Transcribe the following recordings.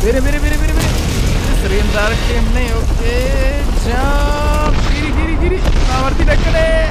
میرے، میرے، میرے، میرے، میرے۔ سرین دار ٹیم نہیں، اوکے۔ جمپ، گیری، گیری، گیری۔ نامردی نہ کرے۔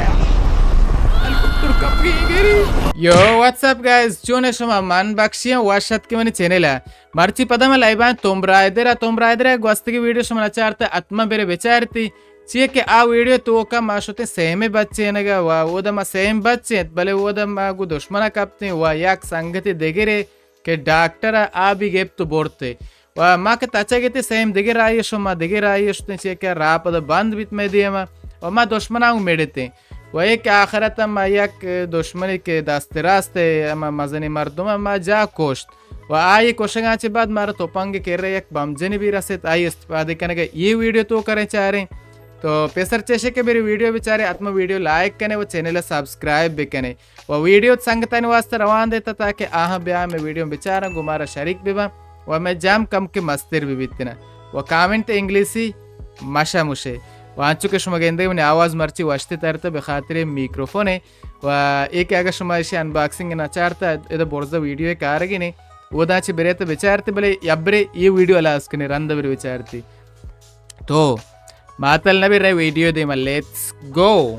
ہیلیکاپٹر کپ گئی، گیری۔ You, what's up guys? چون شما؟ من بخشی ہوں، وش اتک منی چینل ءَ۔ مرچی پدا من لائیو آں توم رائیڈر ءَ، توم رائیڈر ءِ گوستگی ویڈیو شما نہ چارت، حتما برے بچارتی۔ چیئے کہ آ ویڈیو توکا ما شتیں سیم ءِ بچینگا و اودا ما سیم بچینت، بلے اودا ما گوں دشمنا کپتیں و یک سنگتے دگرے کہ ڈاکٹر ءَ آ بھی گپت و برتے۔ و ما کہ تچگ اتیں سیم دگہ راہی شت، ما دگہ راہی شتیں، چیئے کہ راہ پدا بند بیت مئے دیما و ما دشمنا اوں مڑتیں۔ و اے کہ آخرت ما یک دشمنے کہ دست راست ءِ ہما مزنیں مردم ءَ ما جا کشت۔ و آئی کشگاں چہ بعد مارا تپنگ کرے یک بمجنے بھی رسیت، آئی استفادہ کنگ ءَ اے ویڈیو توکا رئیں چاریں۔ تو پیسر چشے کہ میری ویڈیو بچارے، حتما ویڈیو لائک کنے و چینل ءَ سبسکرائب بکنے و ویڈیو سنگتانی واسطہ روان دیتا تاکہ آہاں بیا مئے ویڈیو بچاراں، گوں مارا شریک بباں و مئے جام کم کہ مستر ببیتنا۔ و کامنٹ انگلیسی مشا مشے۔ و انچو کہ شما گندے منی آواز مرچی وشتے ترتا بخاطر میکروفونے۔ و اے کہ اگہ شما ایشی انباکسنگ نہ چارتا، ادا برزا ویڈیو کارگی نے، اودا چہ بریت بچارتے، بلے یبرے اے ویڈیو ہلاس کنے، رند برے بچارتے۔ تو ماتل نہ برے، ویڈیو دیما، لیٹس گو۔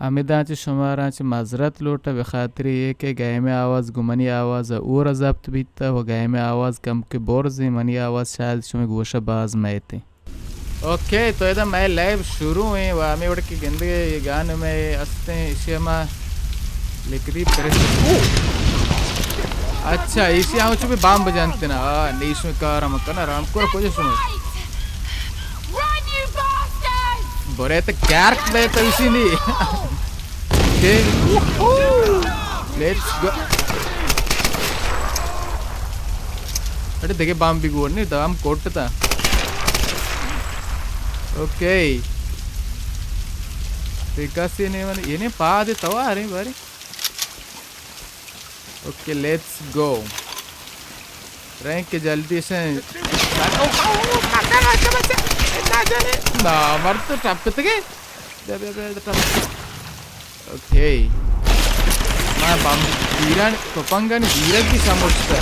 ہمداں چہ شماراں چہ معذرت لوٹاں، بخاطر اے کہ گیم ءِ آواز گوں منی آواز ءَ ہور ءَ ضبط بیتا و گیم ءِ آواز کمکے برز ایں، منی آواز شاید شمئے گوش ءَ باز مئیتیں۔ اوکے، تو ادا مئے لائیو شروع ایں و ہمے وڑ کہ گندگے اے گان مئے استیں، ایشی ءَ ما لکھ دی پریس۔ او! اچھا، ایشی ءَ ہم چو بمب جنت نا۔ آ، نیش میں کار ہم کنا، رام کور کجا شما؟ Run, you bastards! برے تو گرک بے تو اسی نہیں۔ اوکے۔ Let's go. اڑے دگہ بمب بھی گور نہیں، دام کوٹ تا۔ اوکے۔ دیکھا سی نہیں من، یہ نہیں پا دے توار ہیں باری۔ Okay, let's go. رینک جلدی سے۔ او، او، او، مکان آچا بچے۔ نہ جانے۔ نہ، مر تو ٹپ تگے۔ بیا، بیا، بیا، ٹپ۔ اوکے۔ ما بم بیران، تپنگانی بیرگ بھی سمجھتا۔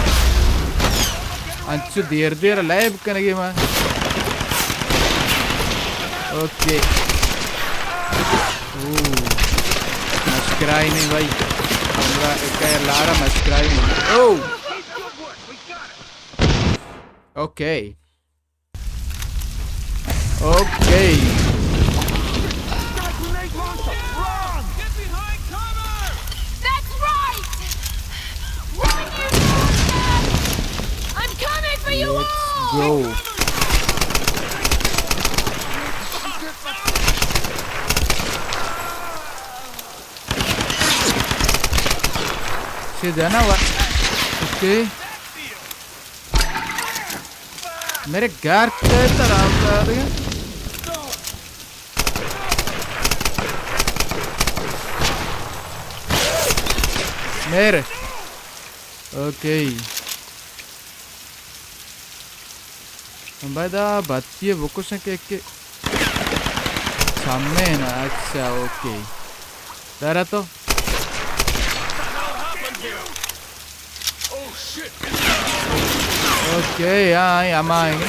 انچو دیر دیر لائب کنگے ما۔ اوکے۔ او، مشکرائی نہیں بھائی۔ ہمرا ایک لارا مشکرائی نہیں۔ او۔ Okay. Okay. That's right! Run, you bastard! I'm coming for you all! Let's go. چہ جناور۔ اوکے۔ میرے گھر کے طرف آ رہے ہیں۔ میرے۔ اوکے۔ من باید آ بتی ءَ بکشاں کہ، کہ سمے نا۔ اچھا، اوکے۔ درا تو۔ اوکے، ہاں، ہاں، ہما آئیں گے۔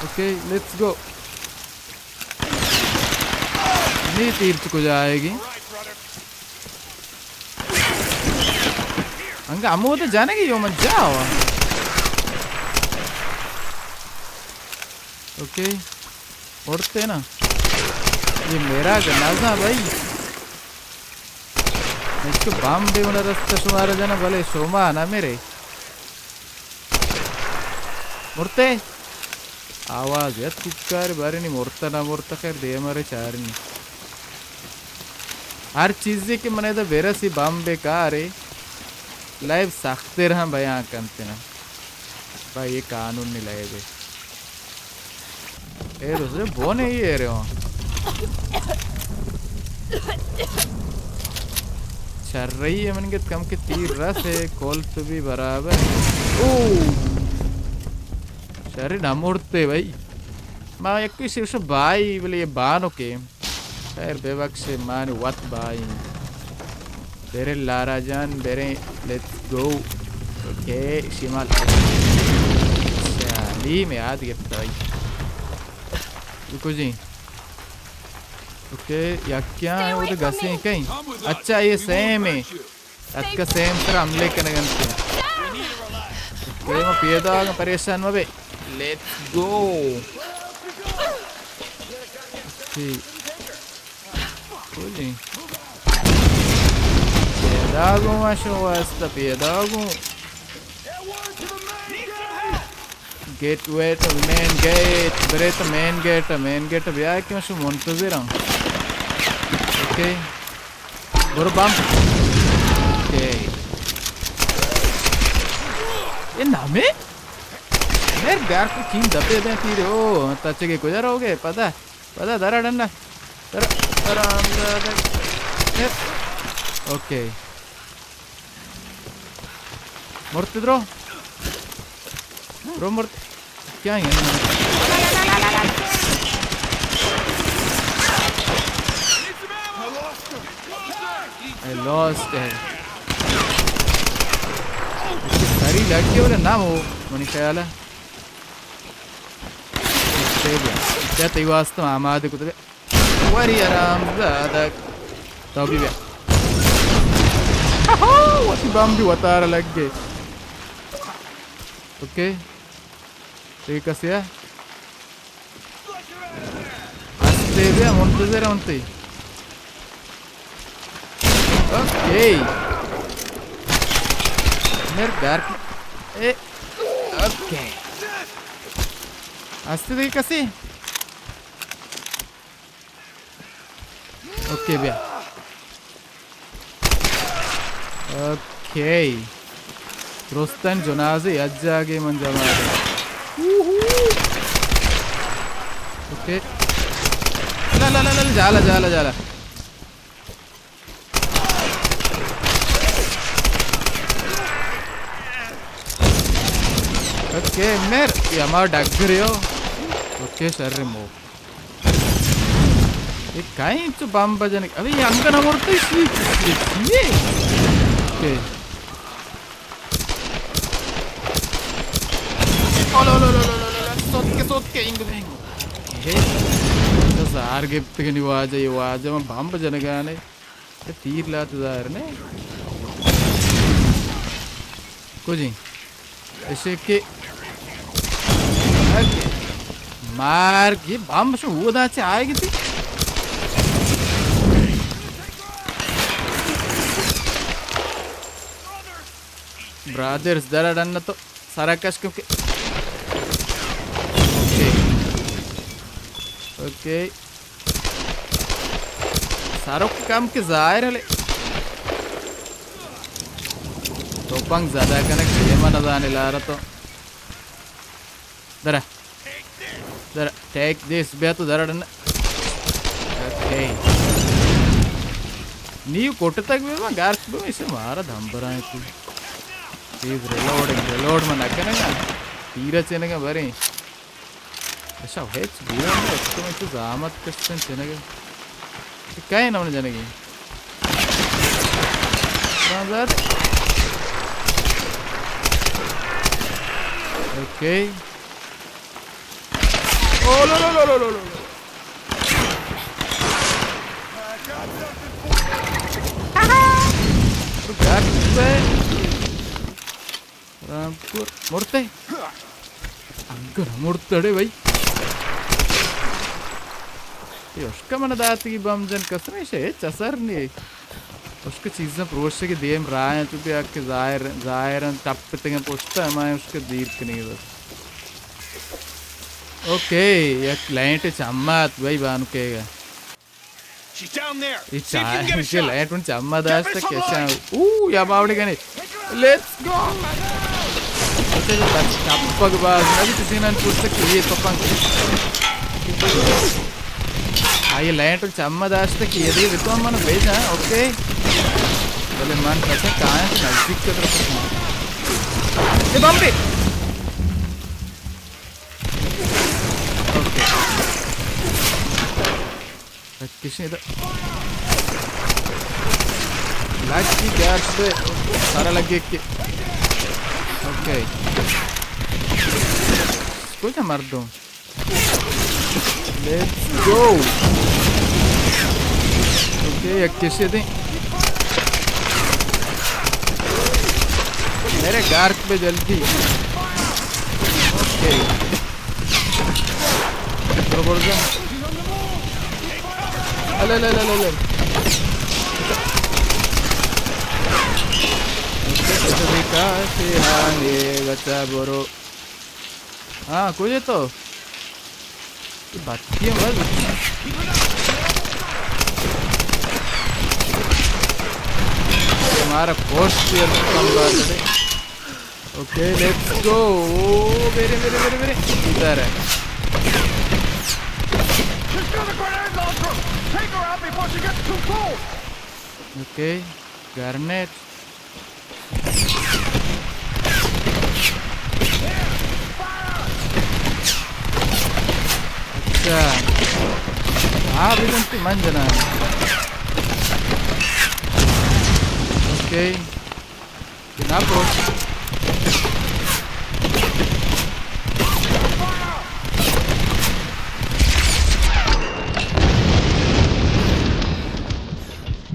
Okay, let's go. نی تیر تو کجا آئے گی؟ انگا ہمود جانے گی یو من جا ہوا۔ اوکے۔ اڑتے نا۔ یہ میرا جنازہ بھائی۔ اس کو بم بھی انہیں رستہ شمارا جانا، بلے شما نا میرے۔ مرتے؟ آواز یت کوکار بارنی مرتا نہ مرتا، خیر دے مرے چارنی۔ ہر چیزے کہ من ادا برسی بم بیکارے، لائیو سختر ہم بیان کنتے نا۔ بھائی یہ قانون نہیں لائیو ہے۔ اے دوسرے بونے ہی اے رہے ہوں۔ شرئی من گت کم کہ تیر رس ہے، کول تو بھی برابر۔ او! شر نہ مرتے بھائی۔ ما یک شش بائی، بلے یہ بانو کے۔ خیر، بے بخش، مانی وت بائی۔ برے لارا جان، برے، لیٹس گو۔ اوکے، شمال۔ چالی میں یاد گپتا بھائی۔ رکو جی۔ اوکے، یکیاں ہے، وہ تو گسیں کہیں۔ اچھا، یہ سیم ہے۔ اتکا سیم سر حملے کنگ انت۔ اوکے، ما پیدا آگا، پریشان مبے۔ Let's go. ٹھیک۔ کجیں؟ پیداگوں، ما شما واسطہ پیداگوں۔ گیٹ وے تو مین گیٹ، برے تو مین گیٹ، مین گیٹ بیا کہ ما شما منتظر ہوں۔ اوکے۔ برو بم۔ اوکے۔ یہ نامے؟ میر بیار کو چین دپے دیں تیرے۔ او، تچگے کجا رہو گے؟ پتہ؟ پدا درا ڈنڈا۔ درا، درا، درا، درا۔ اے، اوکے۔ مرت درو۔ درو مرت۔ کیا ہے؟ اے لاسٹ ہے۔ سری لگی ہو نہ ہو، منی خیال ہے۔ چہ تئی واسطہ آمادہ کتگ۔ وری حرام زادگ۔ تو بھی بیا۔ وتی بم بھی وتارا لگ گئے۔ اوکے۔ ٹھیک ہے سیا۔ ہستے بیا، منتظر ہوں تئی۔ اوکے۔ میر بیار کی۔ اے۔ اوکے۔ ہستے دیگہ کسی؟ اوکے، بیا۔ اوکے۔ درستاں جنازے یک جاگے من جمع۔ اوکے۔ لا، لا، لا، لا، جالا، جالا، جالا۔ اوکے، میر، یہ ہما ڈگریو۔ اوکے، شر مو۔ یہ کہیں چو بم بجنگ۔ ابھی یہ انگن امرتے شیئے، شیئے، شیئے۔ اوکے۔ او لو لو لو لو لو لو، سوت کے، سوت کے، انگ بینگ۔ اوکے۔ تو زہر گپت کنی واجہ، یہ واجہ من بم بجنگانے۔ اے تیر لات ظاہر نے۔ کجیں؟ ایشے کہ مارگ یہ بم شو دا چے آئے گی تھی۔ برادرز، درا ڈن تو سارا کش کیونکہ۔ اوکے۔ اوکے۔ سروک کم کہ ظاہر ہلے۔ توپنگ زیادہ کنگ کہ من نزانے لارا تو۔ درا۔ درا۔ ٹیک دیس بیا تو درا ڈن۔ اوکے۔ نیو کوٹ تک بے ما گارک بے اسے مارا دھمبرائیں تو۔ تیز ریلوڈنگ، ریلوڈ من نہ کنگا۔ تیرا چنگا بریں۔ اچھا، ہچ گون نہ، اس کو میں تو زحمت کشتن چنگے۔ کئے نہ من جنگی۔ بازار۔ اوکے۔ او لو لو لو لو لو لو۔ گھر پہ۔ رامپور مرتے۔ انگر مرتڑے بھائی۔ یہ اشکا من داتگی بم جن کسر ایشے ہچ اثر نہیں۔ اشکا چیزاں پروشے کہ دیم راہ ہیں، چونکہ آ کہ ظاہر، ظاہر ہیں، ٹپ تگیں پشتا، ہمائیں اشکا دیر کنی بس۔ اوکے، یک لائٹ چمات بھائی بانو کہے گا۔ اے چاہ، ایشی لائٹ من چما داشت کہ چاہ۔ او، یا باوڑی کنی۔ Let's go. اچھا، بس ٹپک باز نہ بیت، سینان پوچھتا کہ یہ پپنگ۔ آ، یہ لائٹ من چما داشت کہ یہ دے تو من بھیجا، اوکے۔ بلے من کسے کائیں تو نزدیک کے طرف۔ اے بمبے۔ اوکے۔ کشیں ادھر۔ لگی گیس پہ سارا لگے کے۔ اوکے۔ کجا مردم؟ Let's go. اوکے، یک کشے دیں۔ میرے گارک پہ جلدی۔ اوکے۔ برو، برو، برو۔ الے، الے، الے، الے، الے۔ اوکے، کشے دیں کا، سے ہاں، یہ بچہ برو۔ ہاں، کجے تو؟ تو بچی ہے بس۔ ہمارا پوسٹ بھی اب کم بات ہے۔ Okay, let's go. او، میرے، میرے، میرے، میرے۔ ادھر ہے۔ Okay, grenade. اچھا۔ ہاں، بزن تی من جنا۔ اوکے۔ جناب۔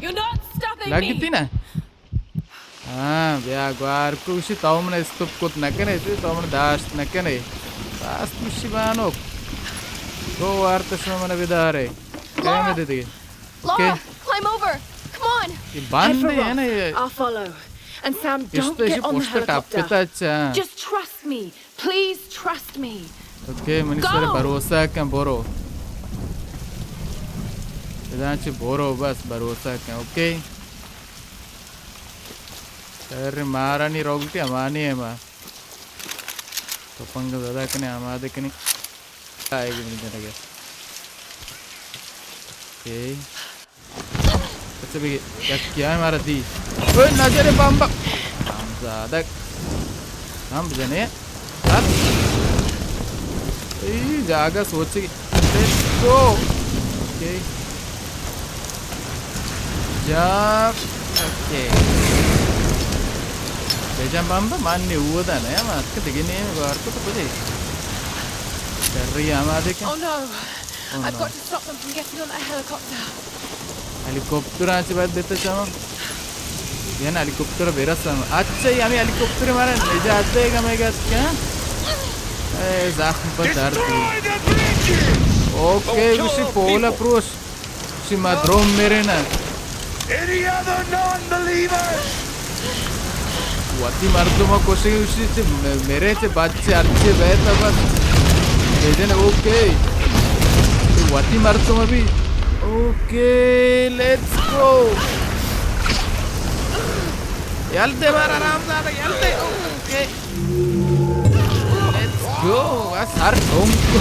You're not stopping me. لگتی نا۔ ہاں، بیا گوار کو، گوشی تو من استوپ کت نہ کنے، چوی تو من داشت نہ کنے۔ راست گوشی بانک۔ دو وار تشما من بدارے۔ ٹائم دے دیگے۔ Okay. Lara, climb over. Come on. یہ بند ہے نا یہ۔ I'll follow. And Sam, don't get on the helicopter. اچھا۔ Just trust me. Please trust me. Okay, منی سر بھروسہ کن، برو۔ ادا چہ برو، بس بھروسہ کن، اوکے؟ ارے مارا نی روگٹی امانی ہے ما۔ تپنگ زدہ کنے، آمادہ کنے۔ آئے گی منی جنگے۔ اوکے۔ اچھا بگی، یک کیا ہے مارا دی۔ اوئے نظر بمبا۔ ہم زادک۔ ہم بجنے۔ ہر۔ ای جاگہ سوچی۔ Let's go. Okay. Jump. Okay. بجن بمب من نے اودا نہ، من اتکہ دگہ نیم گار کو تو کجے۔ شری آمادے کن۔ Oh no. Oh no. I've got to stop them from getting on that helicopter. ہیلی کاپٹر آنچ باید بیتا چما۔ یعنی ہیلی کاپٹر بیرا سم۔ اچھا، یہ ہمیں ہیلی کاپٹر مارا نجات دے گا، میں کہت کیا؟ اے زخم پر درد۔ اوکے، گوشی پولا پروش۔ گوشی ما دروم میرے نا۔ Any other non-believers? وتی مردم کشی، گوشی چہ میرے چہ بچے ہرچے بیت بس۔ بجن، اوکے۔ وتی مردم بھی۔ Okay, let's go. یل دے مارا حرام زادہ، یل دے۔ اوکے۔ Let's go. بس ہر ٹونک۔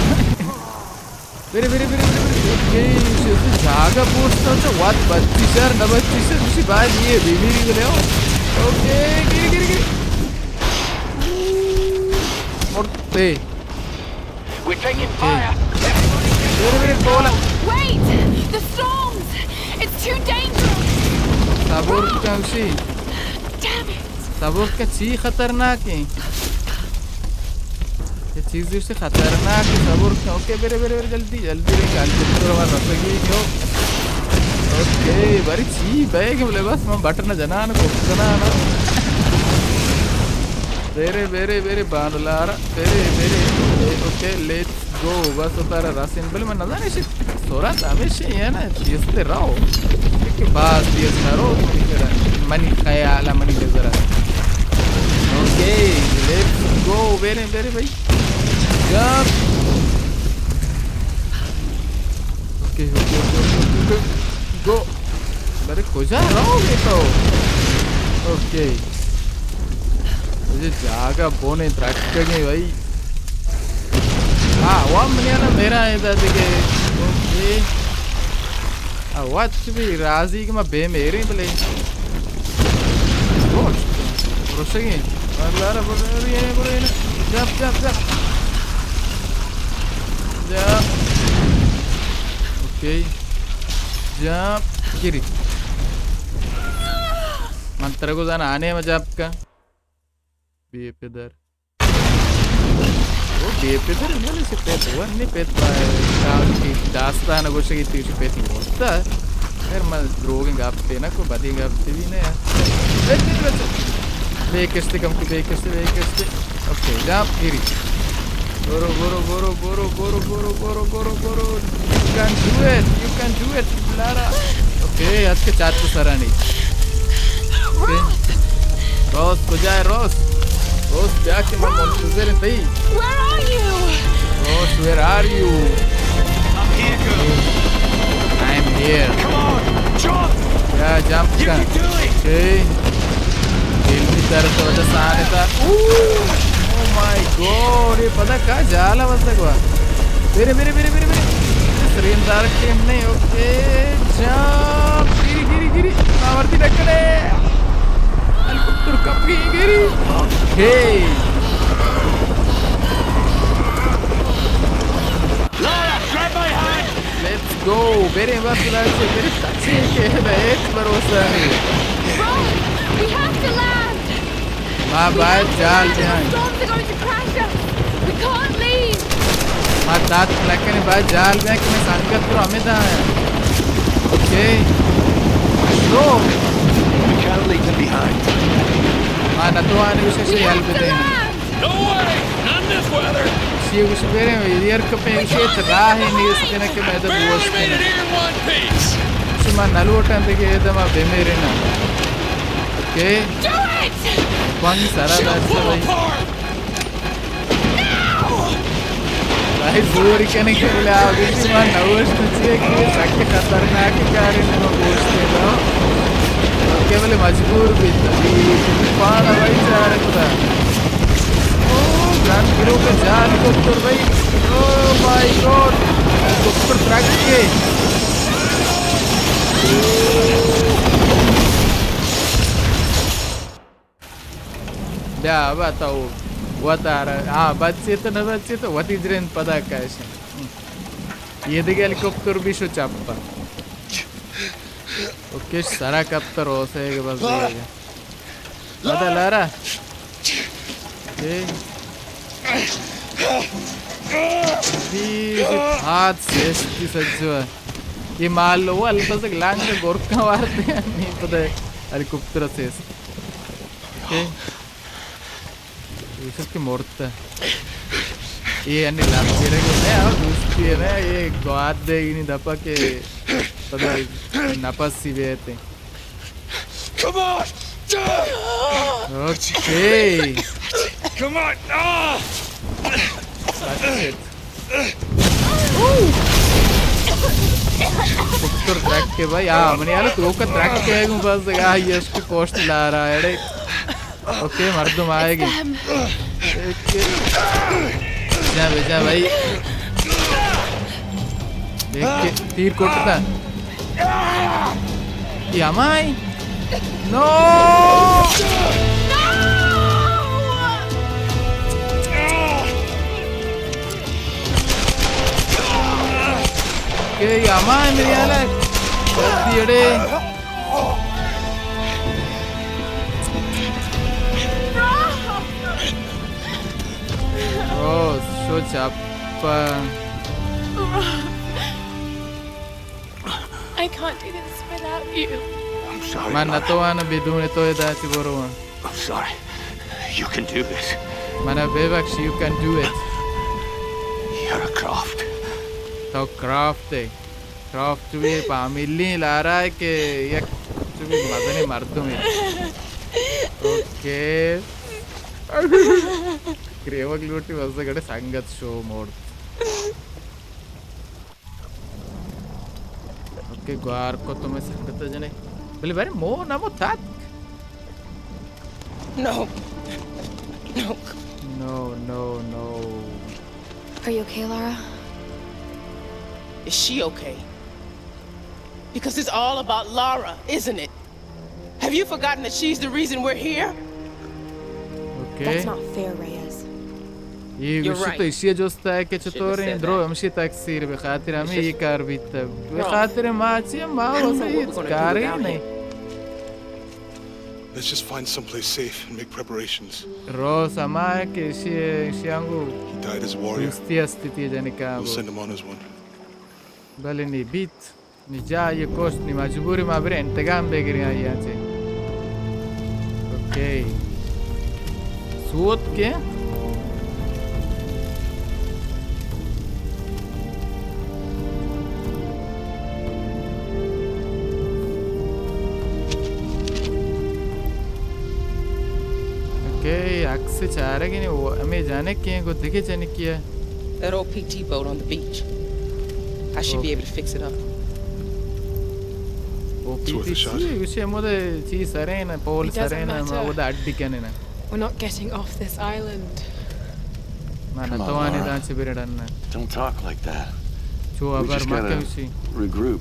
برے، برے، برے، برے، برے۔ اوکے، اسے، اسے جاگہ پوستا چا وات بچی سر، نہ بچی سر، اسے باید یہ بیمیری بلے ہو۔ اوکے، گری، گری، گری۔ مرتے۔ We're taking fire. برے، برے، کولا۔ Wait! The storms! It's too dangerous! صبر کن اسی۔ Damn it! صبر کن، چی خطرناک ہیں؟ یہ چیز دوستی خطرناک ہے، صبر کن۔ اوکے، برے، برے، برے، جلدی، جلدی برے، ہیلیکاپٹر ہمارا رسگی گیو۔ اوکے، بری چی بیگ بلے بس، من بٹن جنان کو جنان۔ برے، برے، برے، باندلارا، برے، برے، برے، اوکے، لیٹ۔ گو، بس اتارا راسین، بلے من نزاناں ایشی سرعت ہمیشہ ہے نا، تیز تے راو۔ کہ باز تیز نہ رو، منی خیال، منی خیال، منی نظر۔ اوکے، لیٹس گو، بیرے، بیرے بھائی۔ Jump. Okay, okay, okay, okay, okay. Go. بلے کجا رو گے تو؟ اوکے۔ مجھے جاگہ بونے درکگیں بھائی۔ ہاں، وہ منی نا میرا ہے دا دیگہ۔ اوکے۔ آ، وت بھی راضی کہ ما بے میریں بلے۔ شگی. واللہ را برو، برو، برو، برو. Jump, jump, jump. Jump. Okay. Jump. گری. من ترا گو زان آنے ما جمپ کا. بے پدر. او بے پدر نہ، سے پت ون نے پت پا-، کام کی داستان گوشگی تیش پتی ہوتا. خیر، من دروگیں گپ تے نہ کو، بدی گپ تے بھی نہ. بے کشتے کم کی، بے کشتے، بے کشتے. اوکے، جمپ گری. برو، برو، برو. You can do it. You can do it, لارا. اوکے، اتک چات سرانی. اوکے. روس، کجا ئے روس؟ روس، بیا کہ من منتظر ایں تئی. Where are you? روس، where are you? I'm here, girl. I am here. Come on, jump. بیا، جمپ کن. You can do it. Okay. علمی طرف تو وجہ سانے تا. او مائی گاڈ، اے پدا کا جالا بزگ وا. برے، برے، برے، برے، برے. سرین دار ٹیم نہیں، اوکے. جمپ، گری، گری، گری. آورتی نکنے. ہیلیکاپٹر کپ گئی، گری. اوکے. Let's go. برے بس، لاچے، برے تچے کہ نہ، ہیچ بھروسہ نہیں. Ross, we have to land. ما باید جال بیاں. Storms are going to crash us. We can't leave. ما تات نکنی، باید جال بیاں کہ میں سنگت تو ہمیں دا ہے. اوکے. شو. We can't leave them behind. ما نتوانی گوشے شی ہیلپ بدیں. No way! Not in this weather! شی گوشی بریں، ایر کپیں، گوشی ہچ راہ نیست کہ میں تو بوشت. Barely made it here in one piece. شما نلوٹن دیگه، اے دما بمیرنا. اوکے. Do it! پنگ سرا دست بھائی. بھائی زور کنے کہ بلے آگوشی ما نوشت چیئے کہ سک خطرناک کاری نما گوشتے نا. اوکے، بلے مجبور بیت. ابھی پانا بھائی چارے خدا. او، گران گروہ کا جال ہیلیکاپٹر بھائی. او مائی گاڈ. ہیلیکاپٹر ترک کے. بیا، بیا تو وتارا. ہاں، بچے تو نہ بچے تو وتی جرین پدا کش. یہ دیگه ہیلیکاپٹر بھی شو چپا. او کش سرا کپتر ہو سے کہ بس دیگه. پدا لارا. اے. بھی ہاتھ سیستی سجوا. یہ مال لو البس لانگ گورکا وارتے ہیں. نہیں پتہ ہے. ہیلیکاپٹر سیستی. اے؟ یوسف کہ مرت. اے انی لاپ گرگ نہ، آ دوستی ہے نا، اے گوات دے گی نی دپا کہ پدا نپس سی بیتے. Come on! Okay. Come on! Ah! دکتر ترک کے بھائی، آ، منی حالت روکا ترک کے گوں بس، آ، یہ اس کو کوشت لا رہا ہے، اڑے. اوکے، مردم آئے گے. It's them. اوکے. جا بے جا بھائی. دیکھ کے تیر کوٹتا. یہ ہمائی. نو! کہ یہ ہمائی میری حالت. جلدی اڑے. او، شو چپا. I can't do this without you. I'm sorry, من Lara. نتوانم بدون تو ادا چی برو. I'm sorry. You can do this. منا ببخش، you can do it. You're a Croft. تو کرافٹ ئے. کرافٹ چو بی فامیلی لارا ئے کہ یک چو بی مزنیں مردمے. اوکے. گریوگ لوٹی بس گڑے سنگت شو موڑ. اوکے، گوار کو تمہیں سنگت جنے. بلے بارے مو نمو تاتک. No. No. No, no, no. Are you okay, Lara? Is she okay? Because it's all about Lara, isn't it? Have you forgotten that she's the reason we're here? Okay. That's not fair, Reyes. یہ گوشی تو ایشی جست ہے کہ چطور ہیں درو ہمشی تقصیر بخاطر ہمیں یہ کار بیتا۔ بخاطر ما چی ما واسه هیچ کاری نہیں۔ Let's just find someplace safe and make preparations. روس ہما ہے کہ ایشی، ایشی آنگو دوستی استی تی جنکا۔ We'll send him on his one. بلے نی بیت۔ نی جا یہ کشت، نی مجبوری ما برے انتقام بگریں آئی آنچے۔ اوکے۔ سوت کے؟ اوکے، عکس چارگ نہیں، وہ ہمیں جانے کے کو دیکھے جانے کیا۔ That old P T boat on the beach. I should be able to fix it up. او پی تی چی؟ گوشی ہمودا چی سرین، پول سرین، ہمودا اڈی کنین۔ We're not getting off this island. ما نتوانی دان چی burden. Don't talk like that. چو ابر مکن گوشی۔ Regroup.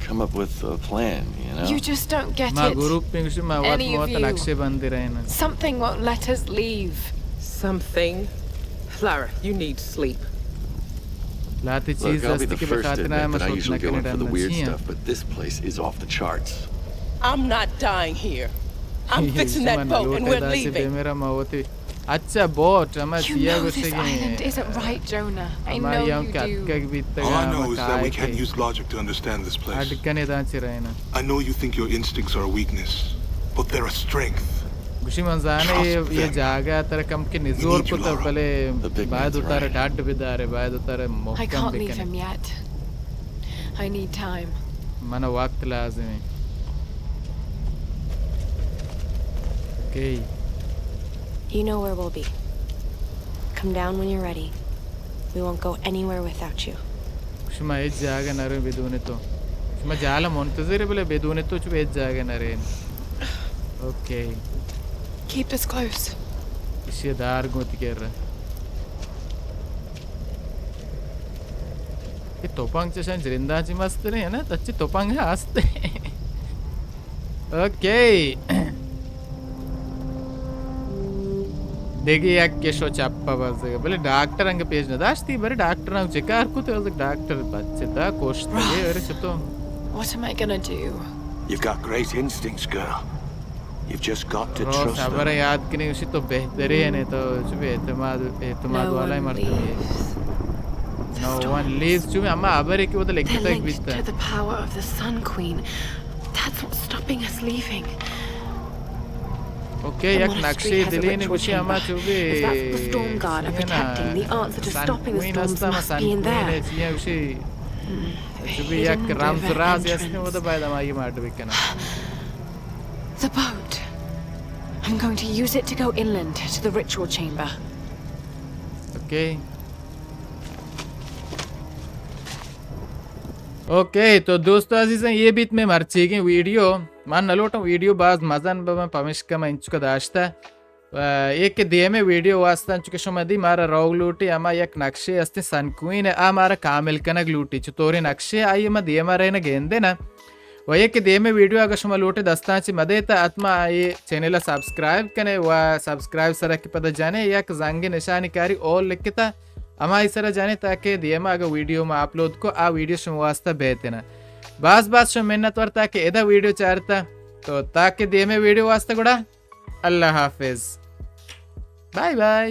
Come up with a plan, you know? You just don't get it. ما گروپ میں گوشی ما وقت موت نقشے بندی رہے نا۔ Something won't let us leave. Something? Lara, you need sleep. لاتی چیز دستی کہ بخاطر نہ میں سوچ نہ کرنے ڈالنا چاہیے۔ But this place is off the charts. I'm not dying here. I'm fixing that boat and we're leaving. میرا موتی۔ اچھا، بوٹ، ہما سیا گوشے گے۔ You know this island isn't right, Jonah. I know you do. ہما یاں کہ اتکگ بیتگ۔ All I know is that we can't use logic to understand this place. اڈ کنے داں چی رہنا۔ I know you think your instincts are a weakness, but they're a strength. گوشی من زانے یہ جاگہ ترا کم کے نزور کتا، بلے باید اتارا ڈاڈ بدارے، باید اتارا محکم بکنے۔ I can't leave him yet. I need time. من وقت لازم ہے۔ Okay. You know where we'll be. Come down when you're ready. We won't go anywhere without you. شما ہچ جاگہ نرے بدون تو۔ شما جالا منتظر، بلے بدون تو چو ہچ جاگہ نرے۔ اوکے۔ Keep us close. اسی دار گوتی کر رہا۔ کہ توپنگ چشان جرندان چی مستریں نا، تچی توپنگ ہستے۔ اوکے۔ دیگه یک کشو چپا بزگه۔ بلے ڈاکٹر انگه پیش نداشتی، برے ڈاکٹر انگه چه کار کتے؟ ڈاکٹر بچه دا کشتگه، برے چطور؟ What am I gonna do? You've got great instincts, girl. You've just got to trust them. خبر یاد کنی اسی تو بہترین ہے، تو چو بے اعتماد، اعتماد والا مردم ہے۔ No one leaves. چو اما خبر ہے کہ وہ تو لکھتا ہے بیتا۔ They're linked to the power of the Sun Queen. That's what's stopping us leaving. Okay, یک نقشے دلین گوشی اما چو بے۔ If that's the storm guard are protecting, the answer to stopping the storms must be in there. چو بے یک رمز راز است، وہ تو باید اما یہ مارڈ بکنا۔ The boat. I'm going to use it to go inland to the ritual chamber. Okay. Okay, تو دوستو عزیزاں، یہ بیت میں مرچیگیں ویڈیو۔ من نلوٹاں ویڈیو باز مزن ببن، پمشکا من انچکا داشتہ۔ و ایک دیمے ویڈیو واسطہ، چونکہ شما دی مارا روگ لوٹی، اما یک نقشے استیں سن کوئین، آ مارا کامل کنگ لوٹی۔ چطوریں نقشے آئی ما دیما رہنا گندے نا۔ و یک دیمے ویڈیو اگر شما لوٹے دستان چی مدے تا حتما آئی چینل سبسکرائب کنے و سبسکرائب سرا کہ پدا جانے یک زنگ نشانی کاری اول لکھتا، ہمائی سرا جانے تاکہ دیما اگر ویڈیو ما اپلوڈ کو آ ویڈیو شما واسطہ بہتنا۔ باز باز شما منت ور تاکہ ادا ویڈیو چارتا۔ تو تاکہ دیمے ویڈیو واسطہ گڑا اللہ حافظ۔ Bye bye.